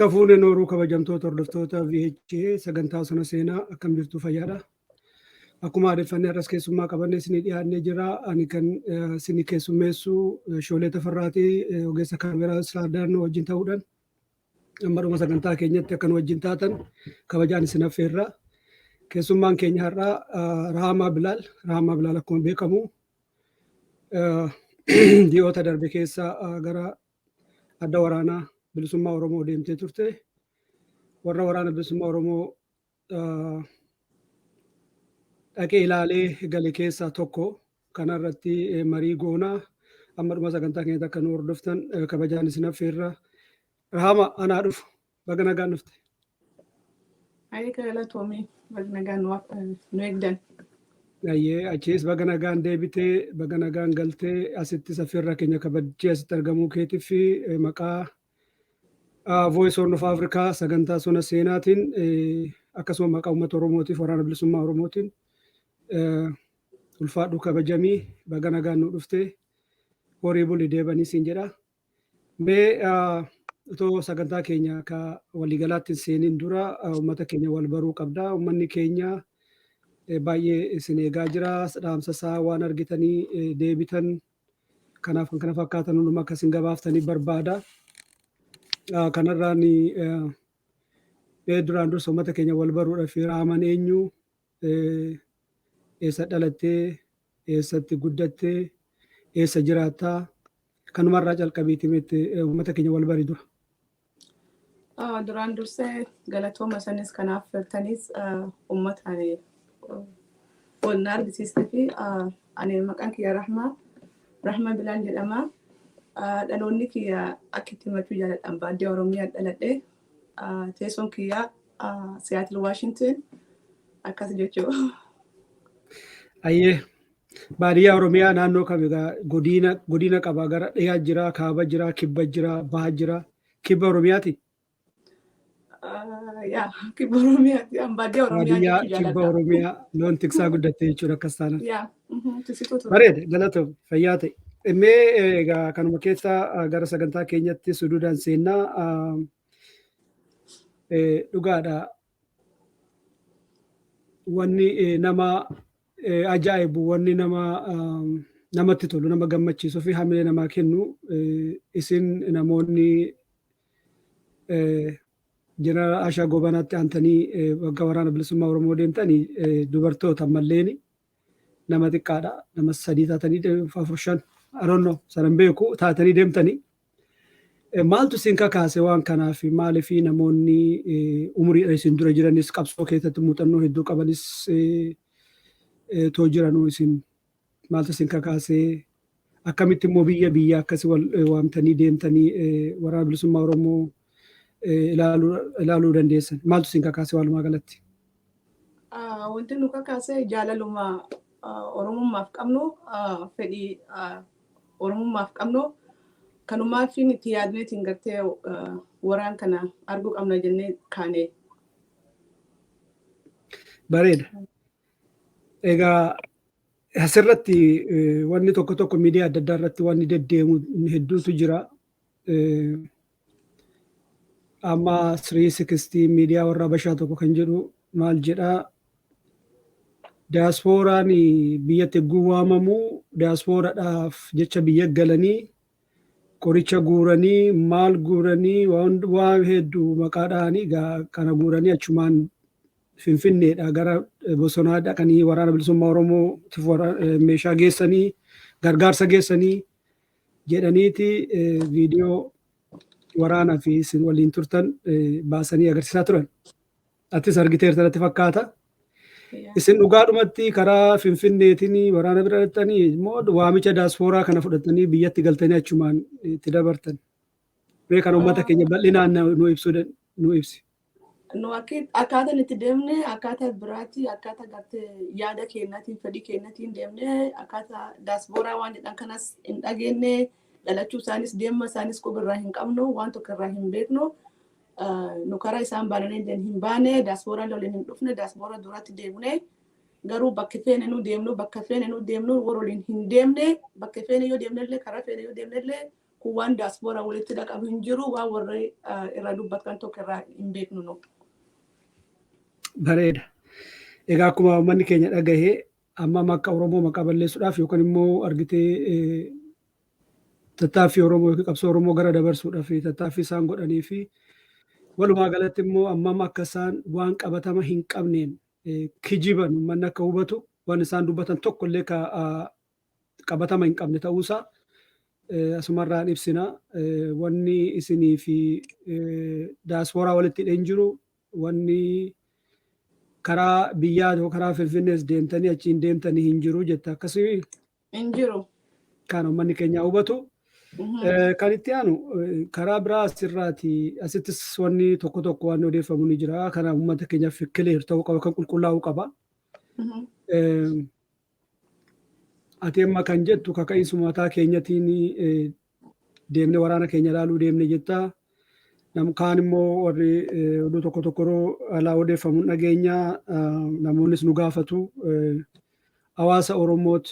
Harka fuune nooruu kabajamtoota hordoftoota VHA sagantaa sona seenaa, akkam jirtu? Fayyaadha. Akkuma aadeffannee har'as keessummaa qabannee isinii dhiyaannee jira. Ani kan isinii keessummeessu Shoolee Tafarraatii, ogeessa kaameraa Saadaannoo wajjin ta'uudhaan amma dhuma sagantaa keenyatti akka nu wajjin taatan kabajaan isin affeerra. Keessummaan keenya har'aa Rahaamaa Bilaal. Rahaamaa Bilaal akkuma beekamu ji'oota darbe keessa gara adda waraanaa bilisummaa Oromoo deemtee turte. Warra waraana bilisummaa Oromoo dhaqee ilaalee gale keessaa tokko. Kanarratti marii goonaa, amma dhuma sagantaa keenyatti akka nu hordoftan kabajaan isin affeerra. Rahama, anaa dhufu, baga nagaan dhufte. Ayi, galatoomii, baga nagaan nu eegdan. Ayyee, achiis baga nagaan deebitee, baga nagaan galtee, asitti affeerraa keenya kabajjee asitti argamuu keetiif fi maqaa Voice Horn of Africa sagantaa sona seenaatiin, akkasuma maqaa uummata Oromootiif, waraana bilisummaa Oromootiin ulfaadhu, kabajamii, baga nagaan nu dhuftee, horii buli, deebanii siin jedha. Mee otoo sagantaa keenya akka waliigalaatti hin seeniin dura uummata keenya wal baruu qabda. Uummanni keenya baay'ee isin eegaa jira. Dhaamsa isaa waan argitanii deebitan kanaaf kan kana fakkaatan hundumaa akka isin gabaaftanii barbaada. Kanarraan duraan dursa uummata keenya wal baruudhaaf, Raaman eenyu, eessa dhalattee, eessatti guddattee, eessa jiraattaa, kanumarraa calqabiitii meetti uummata keenya wal bari dura. Duraan dursee galatooma sanis kanaaf firtanis uummata ani wal na argisiistee fi ani maqaan kiyya Rahmaa Bilaal jedhama. Dhaloonni kiyya akka itti himachuu jaaladhan baadiyyaa Oromiyaa dhaladhe. Teessoon kiyya Seattle, Washington, akkas jechuudha. Ayyee, baadiyyaa Oromiyaa naannoo kam egaa? Godina qaba, gara dhiyaa jira, kaaba jira, kibba jira, baha jira. Kibba Oromiyaati? Yaa, kibba Oromiyaati. Baadiyyaa Oromiyaa Baadiyyaa jechuu kibba jaaladha. Oromiyaa loon tiksaa guddatte jechuudha akkas taanaan. Yaa, tiksituu ture. Bareeda, galatoom, fayyaa ta'e. Mee egaa kanuma keessa gara sagantaa keenyatti suduudhaan seennaa. Dhugaadha. Wanni nama ajaa'ibu, wanni nama namatti tolu, nama gammachiisuu fi hamilee namaa kennu, isin namoonni Jeneraal Ashaa Goobanaatti aantanii waggaa waraana bilisummaa Oromoo deemtanii dubartoota ammalleen nama xiqqaadha. Nama sadii taatanii, afur, shan, I don't know, sanan beeku, taatanii deemtanii. Maaltu isin kakaase waan kanaaf? Maaliif namoonni umuriidha isin dura jiranis, qabsoo keessatti muuxannoo hedduu qabanis too jiranuu, isin maaltu isin kakaase? Akkamitti immoo biyya biyya akkasii wal waamtanii deemtanii waraana bilisummaa Oromoo ilaaluu dandeessan? Maaltu isin kakaase walumaa galatti? Wanti nu kakaase jaalaluma Oromummaaf qabnu, fedhii Oromummaaf qabnu, kanumaaf itti yaadneetiin gartee waraan kana arguu qabna jennee kaane. Bareeda. Egaa asirratti wanni tokko tokko miidiyaa adda addaa irratti wanni deddeemu hedduutu jira. Amma 360 miidiyaa warra Habashaa tokko kan jedhu maal jedhaa? Diyaaspooraan biyyatti egguu waamamu, diyaaspooraadhaaf jecha biyya galanii qoricha guuranii, maal guuranii, waan hedduu maqaa dhahanii kana guuranii achumaan Finfinneedha gara bosonaa dhaqanii waraana bilisummaa Oromoo meeshaa geessanii, gargaarsa geessanii jedhaniiti viidiyoo waraanaa fi isin waliin turtan baasanii agarsiisaa turan. Atis argiteerta natti fakkaata. Isin dhugaadhumatti karaa Finfinneetiin waraana bira dhaqxanii immoo waamicha daaspooraa kana fudhatanii biyyatti galtanii achumaan itti dabartan? Mee kan uummata keenya bal'inaan nu ibsuu nu ibsi. Nu akkaataan itti deemne akkaataa biraatti, akkaataa gartee yaada keenyatiin, fedhii keenyatiin deemne. Akkaataa daaspooraa waan jedhan kanas hin dhageenye, dhalachuu isaanis, deemma isaanis qubirraa hin qabnu, waan tokko irraa hin beeknu. Nu karaa isaan baananii hin baane, daaspooraan waliin hin dhufne, daaspooraa duratti deemne. Garuu bakka feene nu deemnu, bakka feene nu deemnu, warra waliin hin deemne, bakka feene yoo deemne illee, karaa feene yoo deemne illee. Kun waan daaspooraa walitti dhaqabu hin jiru, waan warri irra dubbatan tokko irraa hin beeknu nu. Bareeda. Egaa akkuma uummanni keenya dhagahee, amma akka Oromoo maqaa balleessuudhaaf yookaan immoo argitee tattaaffii Oromoo yookiin qabsoo Oromoo gara dabarsuudhaaf tattaaffii isaan godhanii fi walumaa galatti immoo ammam akka isaan waan qabatama hin qabneen kijiban uummanni akka hubatu, waan isaan dubbatan tokko illee qabatama hin qabne ta'uusaa asumarraan ibsina. Wanni isinii fi daaspooraa walitti hidhee hin jiru. Wanni karaa biyyaa yookaan karaa Finfinnees deemtanii achiin deemtanii hin jiru jetta, akkasii? Hin jiru. Kan uummanni keenya hubatu. Kan itti aanu, karaa biraa asirraati, asittis wanni tokko tokko waan odeeffamu ni jira. Kana uummata keenyaaf clear ta'uu qaba, kan qulqullaa'uu qaba. Ati amma kan jettu kaka'iinsa mataa keenyatiin deemne, waraana keenya ilaaluu deemne jettaa. Nam kaan immoo warri oduu tokko tokko yeroo alaa odeeffamu dhageenya, namoonnis nu gaafatu. Hawaasa Oromoot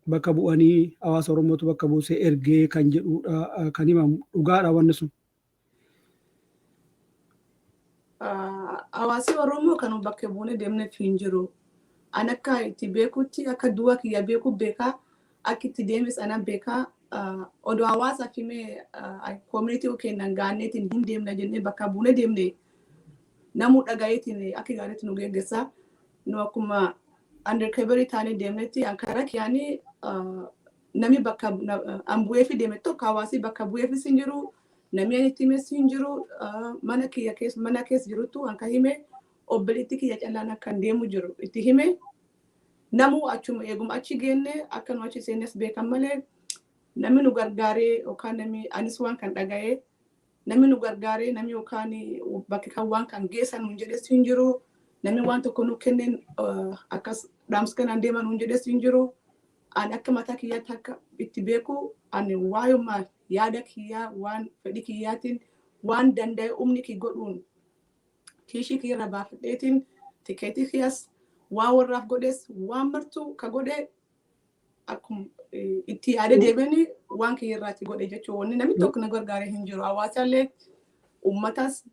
bakka bu'anii, hawaasa Oromootu bakka buusee ergee kan jedhudha kan himamu, dhugaadha wanni sun? Hawaasi Oromoo kan bakka buunee deemneef hin jiru. An akka itti beekutti, akka du'a kiyya beeku beekaa, akka itti deemes ana beekaa. Odoo hawaasaaf himee community kennan gaanneetiin hin deemna jennee bakka buunee deemne, namuu dhagayeetiin akka gaariitti nu geggeessa. Nu akkuma undercover taanee deemnetti karaa kiyyaanii namni bakka an bu'eefi deeme tokko hawaasi bakka bu'eefis hin jiru. Namni ani itti himes hin jiru. Mana kiyya keessa, mana keessa jirutu an ka hime, obboleetti kiyya callaan akkan deemu jiru itti hime. Namuu achuma eeguma achi geenne akka nu achi seennes beekan malee, namni nu gargaaree yookaan namni anis waan kan dhaga'ee namni nu gargaaree, namni yookaan bakki kan waan kan geessan nuun jedhes hin jiru. Namni waan tokko nu kenneen akkas dhaamsa kanaan deeman nuun jedhes hin jiru. Ani akka mataa kiyyaatti akka itti beeku, ani waayuma yaada kiyyaa, waan fedhii kiyyaatiin, waan danda'e humni kii godhuun kiishii kiyyarra baafadheetiin tikeetii kiyyas waan warraaf godhes, waan martuu ka godhe, akkuma itti yaadee deemanii waan kiyyarraatti godhe jechuudha. Wanni namni tokko na gargaaree hin jiru. Hawaasaallee, uummatas,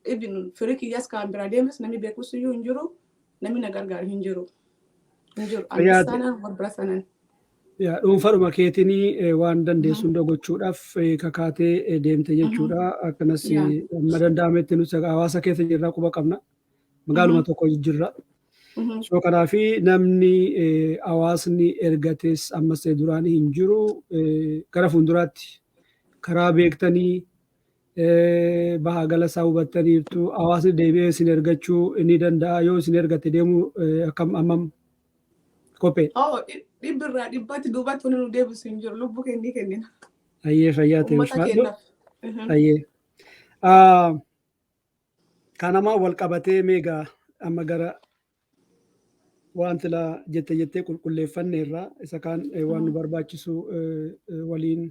even firii kiyyas kan biraa deemes namni beekus iyyuu hin jiru. Namni na gargaaru hin jiru. Hin jiru. Anis sanaan warra bira sanaan. Dhuunfaadhuma keetiin waan dandeessu hunda gochuudhaaf kakaatee deemte jechuudha. Akkanas amma danda'ametti nuti hawaasa keessa jirra, quba qabna. Magaaluma tokko jirra. So kanaafi namni hawaasni ergates ammas ta'e duraan hin jiru. Gara fuulduraatti karaa beektanii bahaa gala isaa hubattaniirtu, hawaasni deebi'ee isin ergachuu ni danda'a. Yoo isin ergate deemuu akkam, ammam qophee? Oh, dhibbirraa dhibbatti duubatti wanni nu deebisu hin jiru. Lubbuu kennii kennina. Ayyee, fayyaa ta'e. Uummata ulfaadhu. keenyaaf. Ayyee. Kanamaa wal qabatee meegaa amma gara waan tilaa jette jettee qulqulleeffanne irraa isa kaan waan nu barbaachisu waliin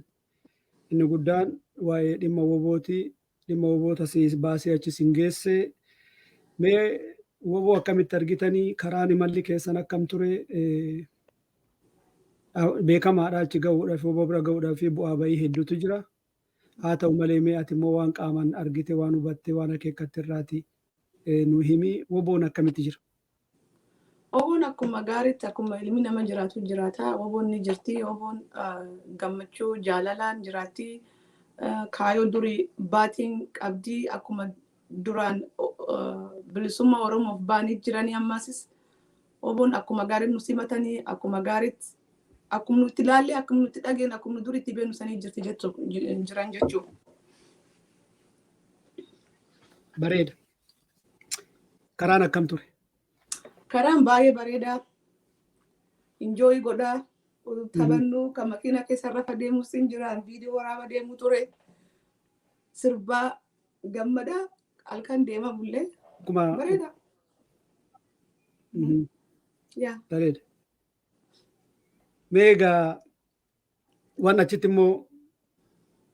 inni guddaan waa'ee dhimma WBOti. Dhimma WBOta si baasee achi sin geesse. Mee WBO akkamitti argitanii? Karaan imalli keessan akkam ture? Beekamaadha, achi gahuudhaaf, WBO bira gahuudhaaf bu'aa bahii hedduutu jira. Haa ta'u malee, mee ati immoo waan qaamaan argite, waan hubatte, waan akeekkatte irraati nu himi. WBOn akkamitti jira? WBOn akkuma gaariitti, akkuma ilmi nama jiraatu jiraata. WBOn ni jirti. WBOn gammachuu jaalalaan jiraatti. Kaayoo durii baatiin qabdii, akkuma duraan bilisummaa Oromoof baanii jiranii, ammasis WBOn akkuma gaariitti nu simatanii, akkuma gaariitti, akkuma nuti ilaalle, akkuma nuti dhageenye, akkuma nu durii itti beeknu sanii jirti jiran jechuudha. Bareeda. Karaan akkam ture? Karaan baay'ee bareedaa. Enjoy godhaa. Taphannu kan makiina keessa rafa deemus hin jiraan, viidiyoo waraaba deemu ture. Sirbaa gammadaa halkan deema bullee. Akkuma Bareeda. Yaa. Bareeda. Mee egaa waan achitti immoo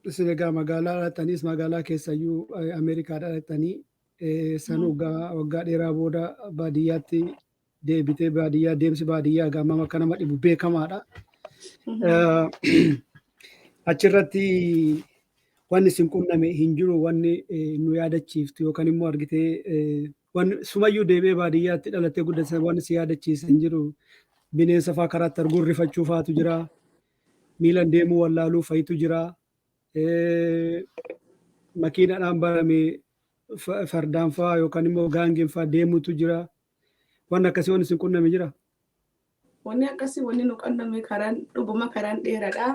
isin egaa magaalaa dhaqxaniis, magaalaa keessayyuu Ameerikaa dhaqxanii, san waggaa dheeraa booda baadiyyaatti deebitee, baadiyyaa deemsi baadiyyaa egaa amma akka nama dhibu beekamaadha. Achirratti wanni isin qunname hin jiru, wanni nu yaadachiiftu yookaan immoo argitee wanni sumayyuu deebi'ee baadiyyaatti dhalattee guddate wanni si yaadachiise hin jiru. Bineensa fa'aa karaatti arguun rifachuu fa'aatu jira. Miilan deemuu wallaaluu fa'itu jira. Makiinaadhaan barame fardaan fa'aa yookaan immoo gaangeen fa'aa deemutu jira. Wanni akkasii wanni isin qunname jira. Wanni akkasii wanni nu qunname karaan dhuguma karaan dheeraadha.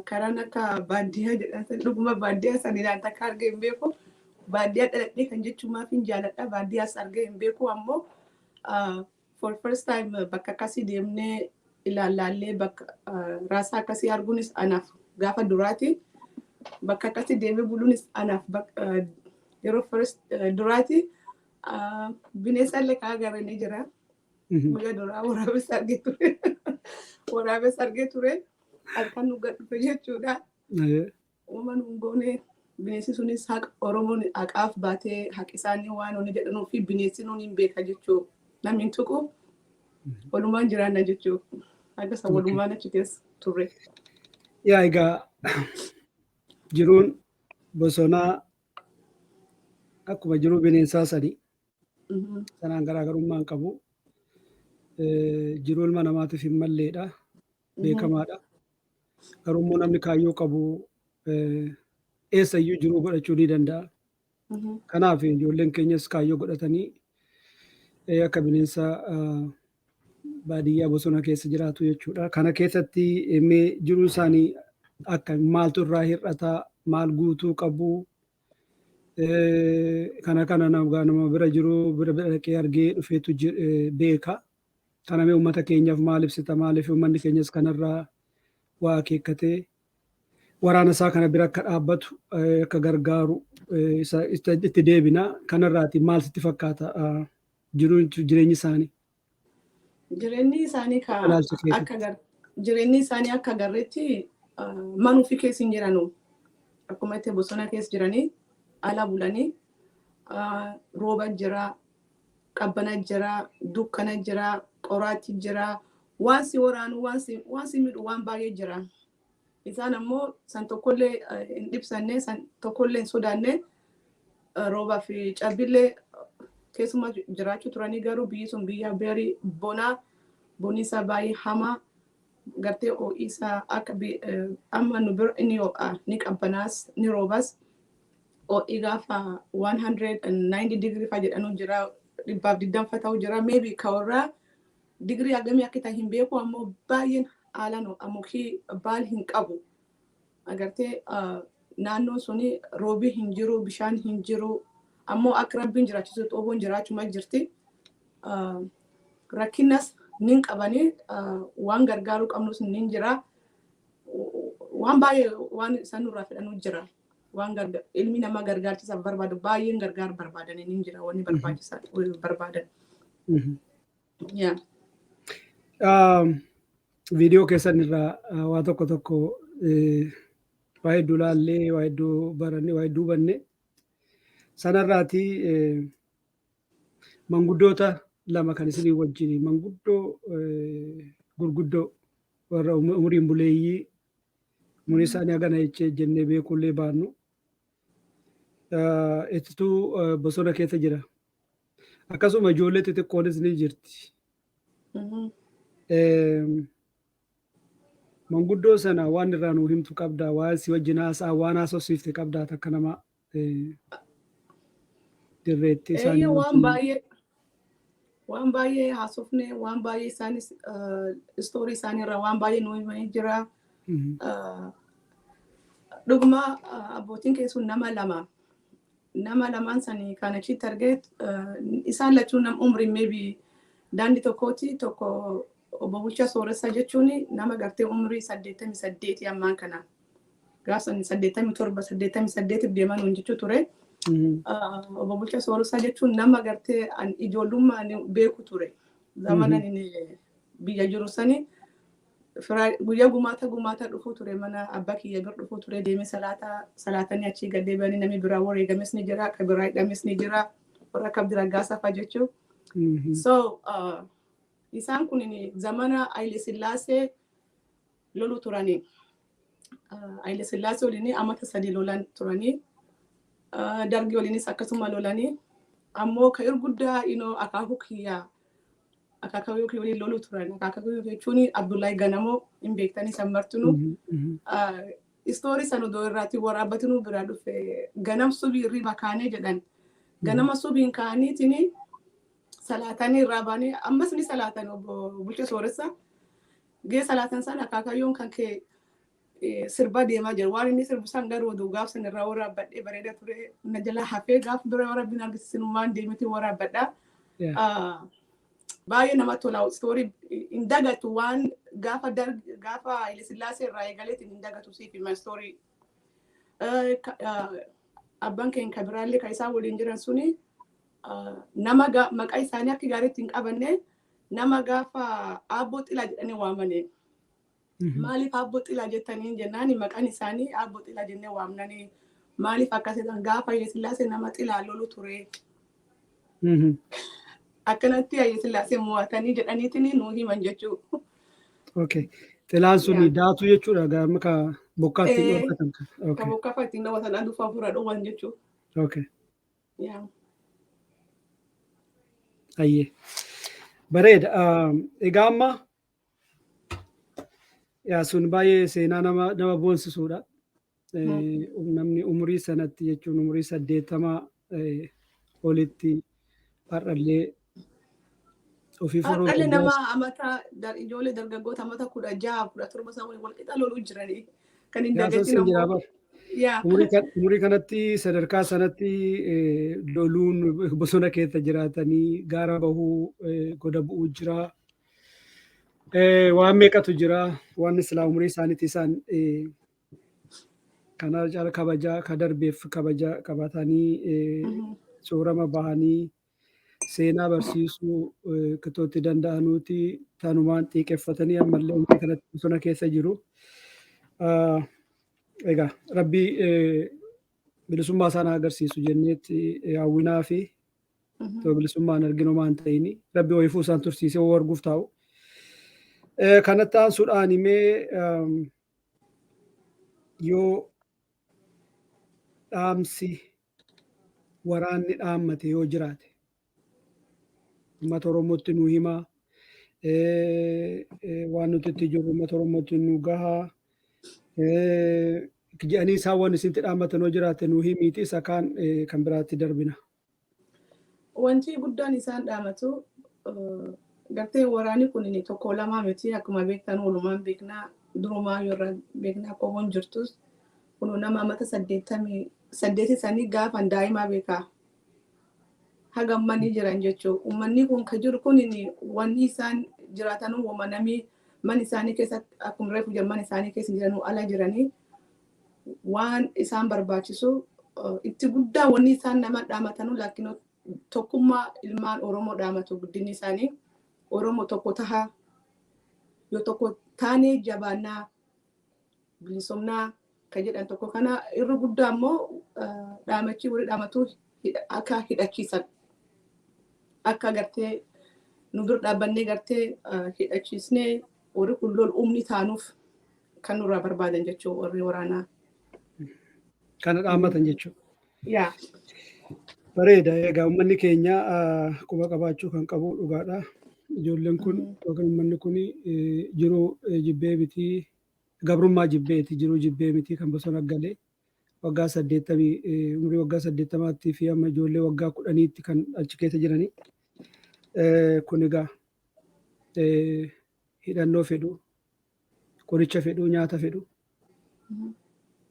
Karaan akka baadiyyaa jedhan san dhuguma baadiyyaa saniidhaan takka argee hin beeku. Baadiyyaa dhaladhee kan jechuumaaf hin jaaladha. Baadiyyaas argee hin beeku ammoo for first time bakka akkasii deemnee ilaallaallee bakka raasaa akkasii arguunis anaaf gaafa duraati. Bakka akkasii deemee buluunis anaaf yeroo first duraati. Bineensa illee kaa agaranii jira. Guyyaa duraa waraabessa argee ture. Waraabessa argee ture. Halkan nu gad dhufe jechuudha. Uumama nu goone bineensi sunis haqa Oromoon haqaaf baatee haqi isaanii waan nuti jedhanuu fi bineensi nuun hin beeka jechuu, namni hin tuqu, walumaan jiraanna jechuu, akka isa walumaan achi keessa turre. Yaa, egaa jiruun bosonaa akkuma jiruu bineensaa sani sanaan garaagarummaa hin qabu. Jiruu ilma namaatiif hin malleedha. Beekamaadha. Garuu immoo namni kaayyoo qabu eessayyuu jiruu godhachuu ni danda'a. Kanaaf ijoolleen keenyas kaayyoo godhatanii akka bineensa baadiyyaa bosona keessa jiraatu jechuudha. Kana keessatti mee jiruun isaanii akka maaltu irraa hir'ata, maal guutuu qabu, kana nama bira jiru bira bira dhaqee argee dhufeetu beeka. Kana mee uummata keenyaaf maal ibsita? Maaliif uummanni keenyas kanarraa waa akeekkatee waraana isaa kana bira akka dhaabbatu, akka gargaaru itti deebina. Kanarraati maal sitti fakkaata jiruun jireenyi isaanii? Jireenyi isaanii ka akka jireenyi isaanii akka agarreetti mana ofii keessa hin jiranu. Akkuma itti bosona keessa jiranii ala bulanii rooba jira, qabbana jira, dukkana jira, qoraatti jira, waan si waraanu, waan si miidhu waan baay'ee jira. Isaan ammoo san tokkollee hin dhibsanne, san tokkollee hin sodaanne, roobaa fi cabbillee keessuma jiraachuu turanii. Garuu biyyi sun biyya beerii bonaa, bonni isaa baay'ee hamaa, gartee ho'isaa akka amma nu bira inni ho'a, ni qabbanaas, ni roobas. Ho'i gaafa 190 digirii fa jedhanu jira, 120 ta'u jira, maybe ka warraa digirii hagamii akka ta'e hin beeku, ammoo baay'een haalaan ho'a. Mukii baal hin qabu. Agartee, naannoon suni roobii hin jiru, bishaan hin jiru, ammoo akka Rabbiin jiraachisu xooboon jiraachuma jirti. Rakkinas nin qabanii, waan gargaaruu qabnus nin jira. Waan baay'ee waan isaan nurraa fedhanuu jira. Waan ilmi namaa gargaarchisaaf barbaadu baay'een gargaar barbaadanii nin jira, wanni barbaachisaa barbaadan. Yeah. Viidiyoo keessan irraa waa tokko tokko waa hedduu laallee, waa hedduu baranne, waa hedduu hubanne. Sanarraati manguddoota lama kan isinii wajjin, manguddoo gurguddoo warra umuriin buleeyyii, umurii isaanii hagana jechee jennee beekullee baannu, ittituu bosona keessa jira. Akkasuma ijoollee xixiqqoonis ni jirti. Manguddoo sana waan irraa nuu himtu qabdaa, waan si wajjin haasa'a, waan haasofsiifte qabdaa, takka nama dirreetti isaan Eeyyee, waan wajjin. baay'ee haasofne, waan baay'ee isaanis istoorii isaanii irraa waan baay'ee nu himanii jira. Dhuguma abbootiin keessun nama lama. Nama lamaan sanii kan achitti argee isaan lachuu nam umriin maybe daandii tokkooti. Tokko obbo Bulchaa Sooressaa jechuun nama gartee umrii 88 ammaan kana. Gaaf sanii 87, 88f deeman nuun jechuu ture. Obbo Bulchaa Sooressaa jechuun nama gartee an ijoollummaan beeku ture. Zamana inni biyya jiru sani guyyaa gumaata gumaata dhufuu ture, mana abbaa kiyya bira dhufuu ture, deemee salaata salaatanii achii gad deebi'anii, namni biraa wareegames ni jira, akka biraa hidhames ni jira, warra akka Abdi Raggaasaa fa'a jechuu. So isaan kun zamana Haile Sillaasee lolu turanii. Haile Sillaasee waliin amata 3 lolan turanii, Dargii waliinis akkasuma lolanii, ammoo kan guddaa akaakuu kiyyaa akaakayyuu kiyya waliin loluu turan. Akaakayyuu jechuun Abdullahi Ganamoo hin beektanii san martinuu. Istoorii san odoo irraatti waraabbatinuu biraa dhufe, ganam subii irriba kaanee jedhan. Ganama subiin kaaniitiin salaatanii irraa baanii, ammas ni salaatan obbo Bulcha Sooressa. Gee salaatan sana akaakayyoon kan kee sirba deemaa jira. Waan inni sirbu san garuu oduu gaaf san irraa waraabbadhee bareeda ture, na jala hafee, gaaf dura Rabbiin argisiisinummaan deemiti waraabbadha. Baay'ee namatti tola. Istoorii hin dagatu, waan gaafa gaafa Haile Sillaasee irraa eegaleetiin hin dagatu siif hima istoorii. Abbaan keenya kan biraallee kan isaan waliin jiran suni nama maqaa isaanii akka gaariitti hin qabanne, nama gaafa Aabboo Xilaa jedhanii waamane. Maaliif Aabboo Xilaa jettanii jennaan, maqaan isaanii Aabboo Xilaa jennee waamnanii, maaliif akkas jedhan, gaafa Haile Sillaasee nama xilaa lolu ture. Akkanatti Haile Sillaasee mo'atanii jedhaniitiin nuu himan jechuudha. Okay. Xilaan sun daatu jechuudha, gaafa ka bokkaatti dhorkatan. Ka bokkaa fa'a ittiin dhowwatan, aduu fa'a ofirraa dhowwan jechuudha. Okay. Ayyee. Bareeda. Egaa amma yaa sun baay'ee seenaa nama boonsisuudha. Namni umurii sanatti jechuun umurii 80 olitti har'allee ofii furuu. Har'allee nama amata ijoollee dargaggoota amata 16, 17 isaa waliin wal qixa loluu jiranii. Kan hin dagatin ammoo. Umurii kanatti sadarkaa sanatti loluun, bosona keessa jiraatanii gaara bahuu, goda bu'uu jira. Waan meeqatu jira, waan silaa umurii isaaniitti isaan kana caala kabajaa ka darbeef kabajaa qabatanii soorama bahanii seenaa barsiisuu kitootti danda'anuuti tanumaan xiiqeffatanii ammallee umurii kanatti bosona keessa jiru. Egaa Rabbii bilisummaa isaan agarsiisu jenneetti hawwinaa fi bilisummaan arginu waan ta'ini Rabbi wayifuu isaan tursiisee woo arguuf taa'u. Kanatti aansuudhaan himee, yoo dhaamsi waraanni dhaammate yoo jiraate uummata Oromootti nu himaa. Waan nuti itti jirru uummata Oromootti nu gahaa. Jedhanii isaan waan isinitti dhaammatan yoo jiraate nu himiiti, isa kaan kan biraatti darbina. Wanti guddaan isaan dhaamatu, gartee waraanni kun tokko lamaa miti, akkuma beektan walumaan beeknaa, durumaa irraa beeknaa, qomoon jirtus kun nama amata 88 sanii gaafan daa'imaa beekaa. Haga uummanni jiran jechuudha. Uummanni kun ka jiru kun wanni isaan jiraatan uuma namni mana isaanii keessatti akkuma reefu jiran mana isaanii keessa jiranuu ala jiranii waan isaan barbaachisu itti guddaa wanni isaan nama dhaamatanu laakiin tokkummaa ilmaan Oromoo dhaamatu. Guddinni isaanii Oromoo tokko taha, yoo tokko taanee jabaannaa, bilisomnaa kan jedhan tokko. Kana irra guddaa immoo dhaamachii warri dhaamatu akka hidhachiisan, akka gartee nu bira dhaabbannee gartee hidhachiisnee warri kun lol umni taanuuf kan nurraa barbaadan jechuu warri waraanaa. Kana dhaammatan jechuudha. Yaa. Bareeda. Egaa uummanni keenya quba qabaachuu kan qabu dhugaadha. Ijoolleen kun yookiin uummanni kun jiruu jibbee miti, gabrummaa jibbeeti, jiruu jibbee miti kan bosona galee waggaa 80, umurii waggaa 80tti fi amma ijoollee waggaa 10tti kan achi keessa jiranii. Kun egaa hidhannoo fedhu, qoricha fedhu, nyaata fedhu.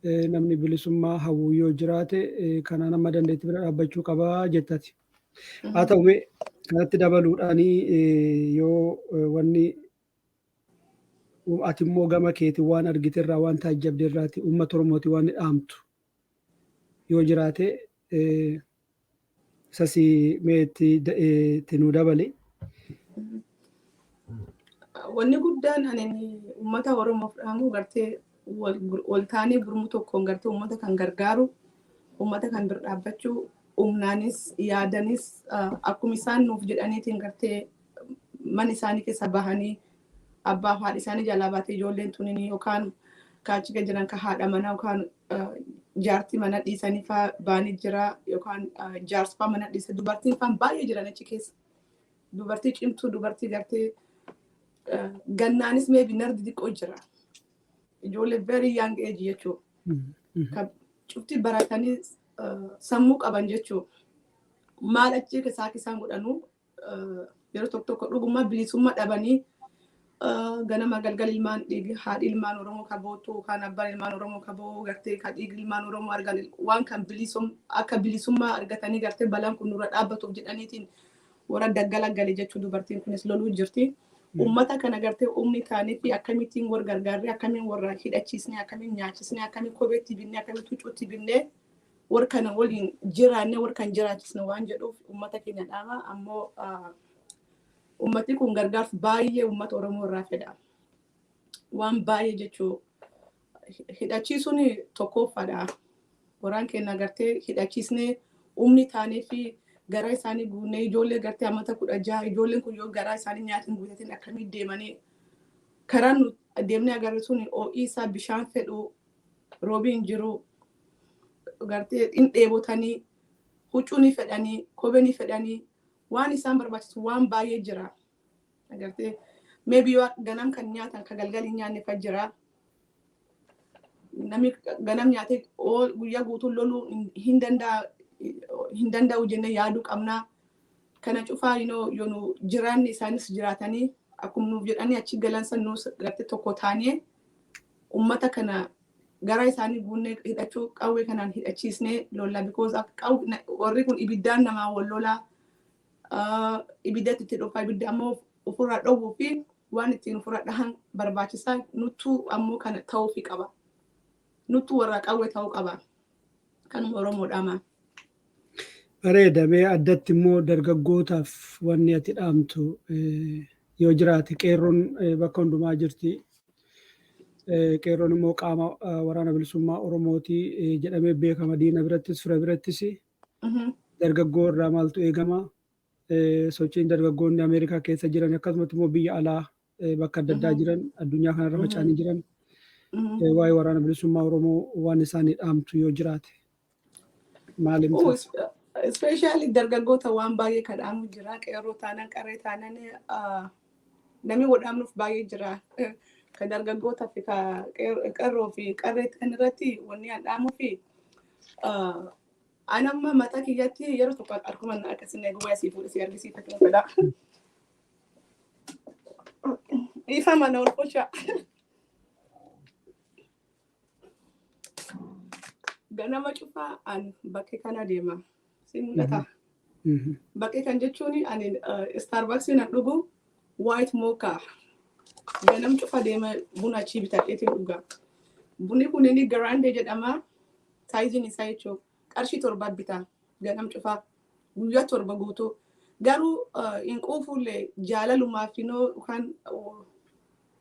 Namni bilisummaa hawwu yoo jiraate kanaan amma dandeetti bira dhaabbachuu qabaa jettati. Haa ta'u, kanatti dabaluudhaan yoo wanni ati immoo gama keetiin waan argite irraa, waan taajjabde irraati uummata Oromooti waan dhaamtu yoo jiraate isas mee itti nuu dabali. Wanni guddaan ani uummata Oromoof dhaamu gartee wal taanee gurmuu tokkoon gartee uummata kan gargaaru, uummata kan bira dhaabbachuu, humnaanis yaadanis, akkuma isaan nuuf jedhaniitiin gartee mana isaanii keessa bahanii abbaa fi haadha isaanii jalaa baatee ijoolleen tunini yookaan Ka achi jiran ka haadha manaa yookaan jaartii mana dhiisanii faa baanii jira, yookaan jaarsi faa mana dhiisa, dubartiin faa baay'ee jiran achi keessa. Dubartii cimtuu, dubartii gartee gannaanis maybe nardi xiqqoo jira. Ijoollee very young age jechuudha. Kan cufti baratanii sammuu qaban jechuudha. Maal achi keessaa isaan godhanuu, yeroo tokko tokko dhugummaa bilisummaa dhabanii ganama galgal ilmaan dhiigi, haadhi ilmaan Oromoo ka bootu yookaan abbaan ilmaan Oromoo ka boo'u, gartee ka dhiigi ilmaan Oromoo argan, waan kan bilisum akka bilisummaa argatanii gartee balaan kun nurra dhaabbatuuf jedhaniitiin warra daggala gale jechuu, dubartiin kunis loluu jirti. Uummata kana gartee humni ta'anii fi akkamittiin warra gargaarree, akkamiin warra hidhachiisnee, akkamiin nyaachisnee, akkamiin kopheetti binnee, akkamiin huccuutti binnee, warra kana waliin jiraannee warra kan jiraachisne waan jedhuuf uummata keenya dhaama. Ammoo uummati kun gargaarsa baay'ee uummata Oromoo irraa fedha. Waan baay'ee jechuu, hidhachiisuun tokkoffaadha. Waraan keenya gartee hidhachiisnee, humni taanee fi garaa isaanii guunnee, ijoollee gartee amata 16, ijoolleen kun yoo garaa isaanii nyaata hin guutatin akkamii deemanii? Karaan nu deemnee agarru sun ho'ii isaa, bishaan fedhu, roobii hin jiru, gartee hin dheebotanii, huccuu ni fedhanii, kophee ni fedhanii, waan isaan barbaachisu waan baay'ee jira. Agartee, maybe yoo ganam kan nyaatan ka galgal hin nyaanne fa jira. Namni ganam nyaatee guyyaa guutuu loluu hin danda'a hin danda'u jennee yaaduu qabna. Kana cufaa yoo nu jiraanne, isaanis jiraatanii, akkuma nuuf jedhanii achi galan san nuus gartee tokko taanee ummata kana gara isaanii guunnee, hidhachuu qawwee kanaan hidhachiisnee lolla, because warri kun ibiddaan namaa wal lolaa, ibiddatti itti dhufa, ibidda ammoo ofirraa dhowwuu fi waan ittiin ofirraa dhahan barbaachisaa. Nuttuu ammoo kana ta'uufi qaba. Nuttuu warra qawwee ta'uu qaba. Kanuma Oromoodhaama. Bareeda. Mee addatti immoo dargaggootaaf wanni ati dhaamtu yoo jiraate? Qeerroon bakka hundumaa jirti. Qeerroon immoo qaama waraana bilisummaa Oromooti jedhamee beekama, diina birattis fira birattis. Dargaggoo irraa maaltu eegama? Sochiin dargaggoonni Ameerikaa keessa jiran, akkasumatti immoo biyya alaa bakka adda addaa jiran, addunyaa kanarra faca'anii jiran, waa'ee waraana bilisummaa Oromoo waan isaanii dhaamtu yoo jiraate maal himta? Especially dargaggoota waan baay'ee kadhaamu jira. Qeerroo taanaan, qarree taanaan, namni wadhaamnuuf baay'ee jira. Ka dargaggoota fi ka qeerroo fi qarree kan irratti wanni an dhaamuu fi an amma mataa kiyyatti yeroo tokko akkuma akkasii gubaa asii fuudhee si argisiifachuu fedha. Dhiifama, na olkolcha. Ganama cufaa an bakkee kana deema. Si mul'ata. Bakkee kan jechuun ani Starbucks nan dhugu, white mocha. Ganam cufa deema buna achii bitadheetiin dhuga. Bunni kun inni grande jedhama. Saayiziin isaa jechuun qarshii 7 bita ganam cufaa guyyaa 7 guutuu. Garuu hin quufullee, jaalalumaaf yookaan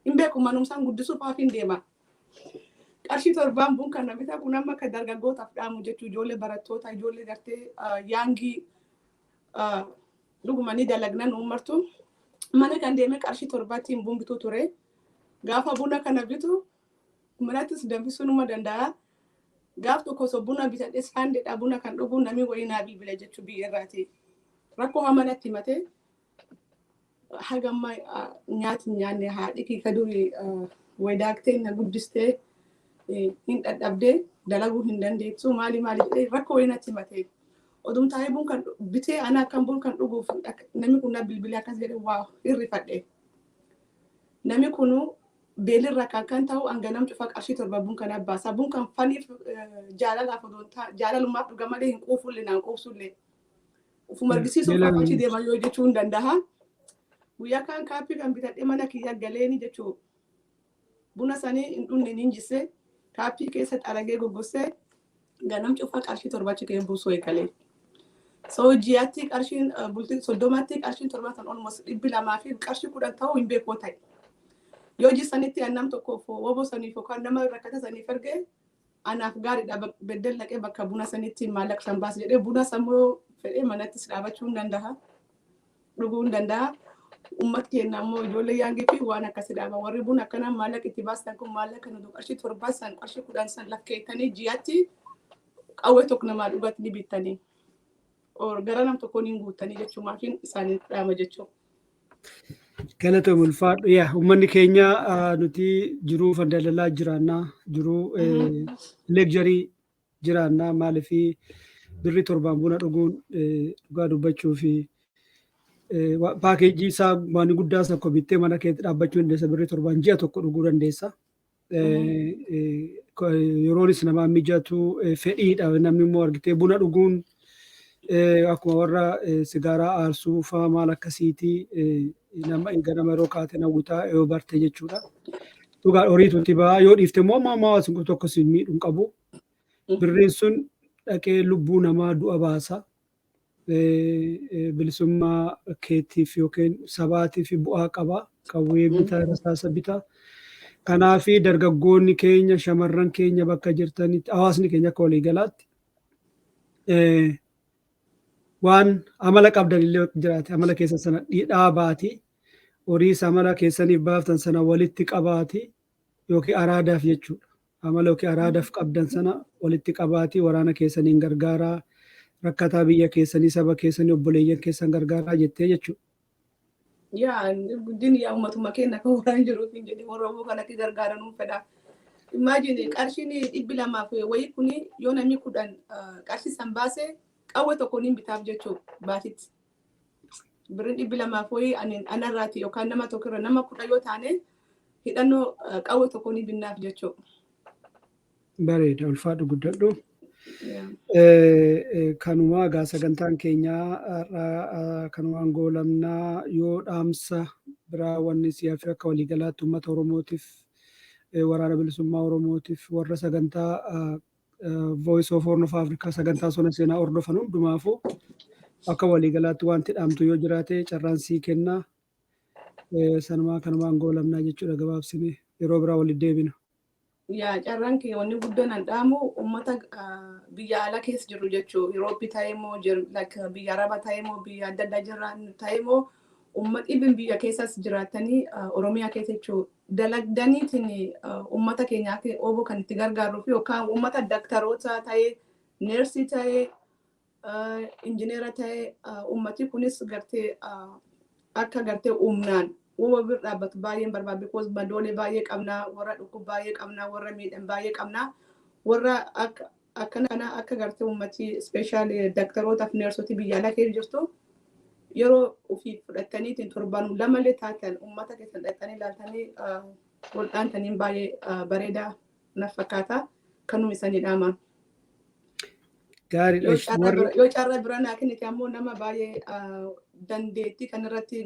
hin beeku, manumsaan guddisuufaaf hin deema. Qarshii 7n bun kana bita. Kun amma akka dargaggootaaf dhaamu jechuu, ijoollee barattoota, ijoollee gartee young dhuguma ni dalagnan uummartu. Mana kan deemee qarshii 7ttiin bun bituu ture. Gaafa buna kana bitu manattis danfisuu numa danda'a. Gaaf tokko osoo buna bitadhee saandeedha buna kan dhugu, namni wayii naa bilbila jechuu biyya irraati. Rakkoo hama natti himate, haga ammaa nyaati nyaanne, haadhi kii durii wayidaaktee na guddistee hin dadhabdee, dalaguu hin dandeessu, maali maali jedhee rakkoo wayii natti himate. Odum taa'ee bun kan bitee ana akkan bun kan dhuguuf namni kun na bilbilee akkas jedhee, waa hirrifadhe. Namni kunu beelirra kan ta'u, hanganam cufa qarshii 7 bun kana baasa. Bun kan faniif jaalalaaf odoo jaalalummaaf dhuga malee hin quufullee naan quufsullee. Ufuma argisiisuuf achi deema yoo jechuu hin danda'a. Guyyaa kaan kaappii kan bitadhee mana kiyya galeeni jechuu, buna sanii hin dhunne, niin jisse, kaappii keessa xaragee goggossee ganam cufa qarshii 7 achi kee buusuu eegalee. So ji'aatti qarshiin bultii 30tti qarshiin 7 tan almost 210 ta'uu hin beekoo ta'e. Yoo jissanitti annam tokkoof woboo saniif yookaan nama rakkata saniif ergee anaaf gaariidha, beddel dhaqee bakka buna sanitti maallaqa san baase jedhee buna sammuu fedhee manattis dhaabachuu hin danda'a. Dhuguu hin danda'a. Uummata keenya ammoo ijoollee young fi waan akkasii dhaaba. Warri buna akkanaa maallaqa itti baastan kun maallaqa nuti qarshii 7 san, qarshii 10 san lakkeettanii ji'atti qawwee tokko namaa dhugatti ni bittanii. Gara nam tokkoon hin guuttanii jechuumaafin isaanii dhaama jechuudha. Galatoom, ulfaadhu. Yaa, uummanni keenya, nuti jiruu fandallalaa jiraannaa, jiruu luxury jiraannaa. Maaliif birri 7n buna dhuguun, dhugaa dubbachuu fi package isaa waan guddaa tokko bittee mana keetti dhaabbachuu dandeessa. Birri 7n ji'a tokko dhuguu dandeessa. Yeroonis namaa mijatu, fedhiidha. Namni immoo argitee buna dhuguun akkuma warra sigaaraa aarsuu faa maal akkasiiti. Nama ganama yeroo kaate nawwitaa yoo barte jechuudha. Dhugaa horiitu itti ba'a. Yoo dhiifte immoo ammaa hawaasni tokko si miidhuu hin qabu. Birriin sun dhaqee lubbuu namaa du'a baasa. Bilisummaa keetiif yookiin sabaatiif bu'aa qaba. Qawwee bitaa, rasaasa bitaa. Kanaafi dargaggoonni keenya, shamarran keenya bakka jirtanitti, hawaasni keenya akka waliigalaatti waan amala qabdan illee jiraate amala keessan sana dhaabaati. Horii amala keessaniif baaftan sana walitti qabaati yookiin araadaaf jechuudha. Amala yookiin araadaaf qabdan sana walitti qabaati, waraana keessaniin gargaaraa, rakkataa biyya keessanii, saba keessanii, obboleeyyan keessan gargaaraa jettee jechuudha. Yaa, guddin yaa uummatuma keenya kan waraan jiruuf hin jedhe, Oromoo kanatti gargaaranuu fedha. Imagine, qarshiin 200 wayii kuni yoo namni 10 qarshii san baase, qawwee tokko ni bitaaf jechuu baatitti. Birriin 200 wayii anarraati yookaan nama tokkorra nama 10 yoo taane, hidhannoo qawwee tokko ni binnaaf jechuu. Bareeda, ulfaadhu, guddadhu. Kanumaa egaa sagantaan keenyaa har'aa kanumaan goolamnaa. Yoo dhaamsa biraa wanni si hafe, akka waliigalaatti uummata Oromootiif, waraana bilisummaa Oromootiif, warra sagantaa Voice of Horn of Africa, sagantaa sona seenaa hordofan hundumaafuu, akka waliigalaatti wanti dhaamtu yoo jiraate carraan sii kennaa. Sanumaa kanumaan goolamnaa jechuudha gabaabsine, yeroo biraa walitti deebina. Yaa, carraan kee, wanni guddaan an dhaamu uummata biyya alaa keessa jiru jechuu, Yurooppii ta'ee moo, biyya Arabaa ta'ee moo, biyya adda addaa jiran ta'ee moo, uummata ibin biyya keessas jiraatanii, Oromiyaa keessa jechuu, dalagdaniitiin uummata keenya akka obbo kan itti gargaaruu fi yookaan uummata daktaroota ta'ee, neersii ta'ee, injineera ta'ee, uummati kunis gartee akka gartee humnaan uuma bir dhaabbatu baay'een barbaada, because madoolee baay'ee qabnaa, warra dhukkub baay'ee qabnaa, warra miidhan baay'ee qabnaa, warra akka akkana kana akka gartee uummati, especially daktarootaaf neersota biyya alaa keessa jirtu, yeroo ofii fudhataniitiin torban lamallee taatan uummata keessan dhaqxanii ilaaltanii wal dhaantaniin baay'ee bareedaa na fakkaata. Kanuma isanii dhaama. Gaariidha. Yoo carraa bira naa kennite ammoo, nama baay'ee dandeettii kanarratti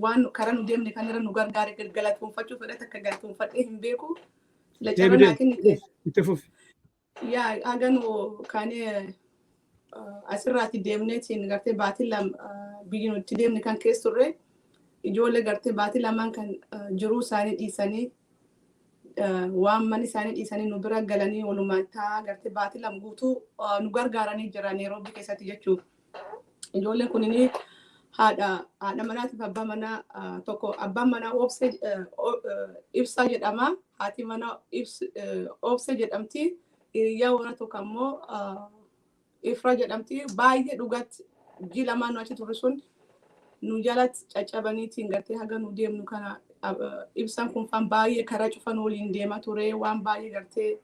waan karaa nu deemne kanarra nu gargaare galatoonfachuu fedhate, akka galatoonfadhee hin beeku. Sila carraa naa kennite. Itti fufi. Yaa, haga nu kaanee asirraatti deemneetiin gartee baatii 2 biyyi nuti deemne kan keessa turre, ijoollee gartee baatii lamaan kan jiruu isaanii dhiisanii, waan mana isaanii dhiisanii nu bira galanii, walumaan taa'aa gartee baatii 2 guutuu nu gargaaranii jiran Nairobi keessatti jechuudha. Ijoolleen kunniin haadha manaatiif abbaa manaa tokko. Abbaan manaa Obsee Ibsaa jedhama. Haati manaa Obsee jedhamti. Hiriyaa warra tokko ammoo Ifra jedhamti. Baay'ee dhugatti ji'i lamaan nu achi turre sun nu jalatti caccabaniitiin gartee haga nu deemnu kana ibsaan kun faan baay'ee karaa cufan waliin deema ture. Waan baay'ee gartee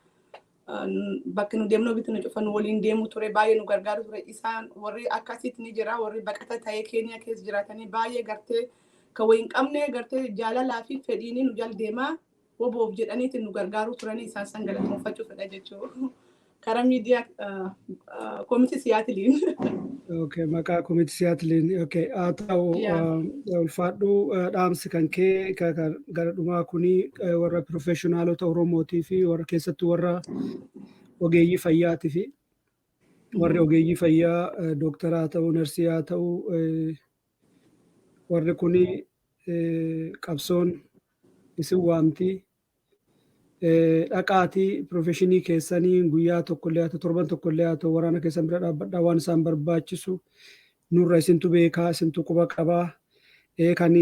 bakka nu deemnu bitti nu cufan waliin deemu ture, baay'ee nu gargaaru ture. Isaan warri akkasitti ni jira, warri baqata ta'ee Keeniyaa keessa jiraatanii baay'ee gartee kan wayii hin qabne gartee jaalalaa fi fedhiin nu jala deemaa woboof jedhaniitiin nu gargaaru turanii, isaan san galatoonfachuu fedha jechuudha. Karaa miidiyaa koomitii Siyaatiliin. Okay, maqaa koomitii Siyaatiliin. Okay, haa ta'u, ulfaadhu. Dhaamsi kan kee gara dhumaa kuni warra professionalota Oromootii fi warra keessattuu warra ogeeyyii fayyaatii fi warri ogeeyyii fayyaa, dooktaraa haa ta'u, narsii haa ta'u, warri kuni qabsoon isin waamti. Dhaqaatii professionii keessanii guyyaa tokkollee haa ta'u, torban tokkollee haa ta'u, waraana keessan bira dhaabbadhaa. Waan isaan barbaachisu nurra isintu beekaa, isintu quba qabaa. Kan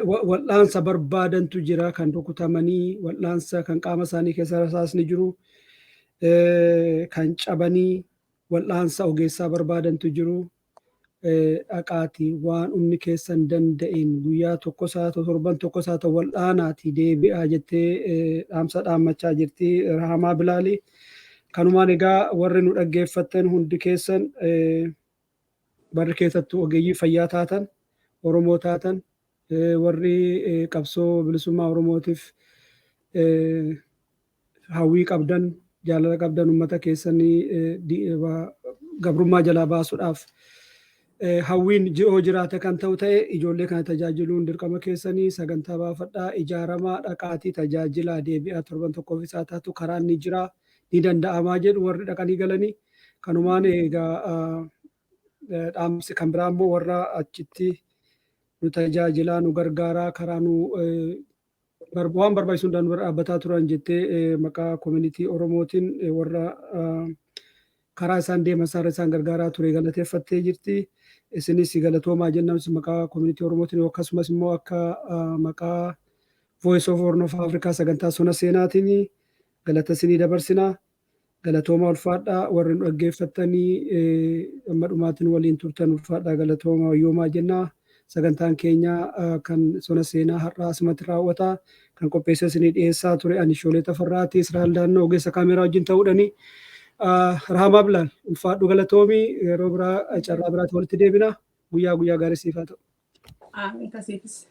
wal'aansa barbaadantu jira, kan rukutamanii wal'aansa, kan qaama isaanii keessa rasaasni jiru, kan cabanii wal'aansa ogeessaa barbaadantu jiru. Dhaqaati waan humni keessan danda'een guyyaa tokkos haa ta'u, torban tokkos haa ta'u, wal'aanaati deebi'aa jettee dhaamsa dhaammachaa jirti Rahamaa Bilaali. Kanumaan egaa warri nu dhaggeeffattan hundi keessan, warri keessattuu ogeeyyii fayyaa taatan, Oromoo taatan, warri qabsoo bilisummaa Oromootiif hawwii qabdan, jaalala qabdan, uummata keessanii gabrummaa jalaa baasuudhaaf hawwiin ji'oo jiraate kan ta'u ta'e, ijoollee kana tajaajiluun dirqama keessanii. Sagantaa baafadhaa, ijaaramaa, dhaqaatii tajaajilaa deebi'aa. Torban tokkoof isaa taatu karaan ni jira, ni danda'amaa jedhu warri dhaqanii galanii. Kanumaan egaa dhaamsi kan biraa immoo warra achitti nu tajaajilaa, nu gargaaraa, karaa nu waan barbaachisu hundaan nu bira dhaabbataa turan jettee maqaa community Oromootiin warra karaa isaan deeman isaarra isaan gargaaraa ture galateeffattee jirti. Isinis galatoomaa jennaan maqaa community Oromootiin, akkasumas immoo akka maqaa Voice of Horn of Africa sagantaa sona seenaatiin galata isinii dabarsina. Galatooma, ulfaadhaa. Warri nu dhaggeeffattanii amma dhumaatiin waliin turtan, ulfaadhaa, galatooma, wayyoomaa jennaa. Sagantaan keenya kan sona seenaa har'aa asumatti raawwata. Kan qopheessa isinii dhiyeessaa ture ani Shoolee Tafarraati. Israa'el Daannoo ogeessa kaameeraa wajjin ta'uudhani. Rahamaa Bilaal, ulfaadhu, galatoomii. Yeroo biraa carraa biraatti walitti deebina. Guyyaa gaarii siif haa ta'u. Amiin, kasiifis.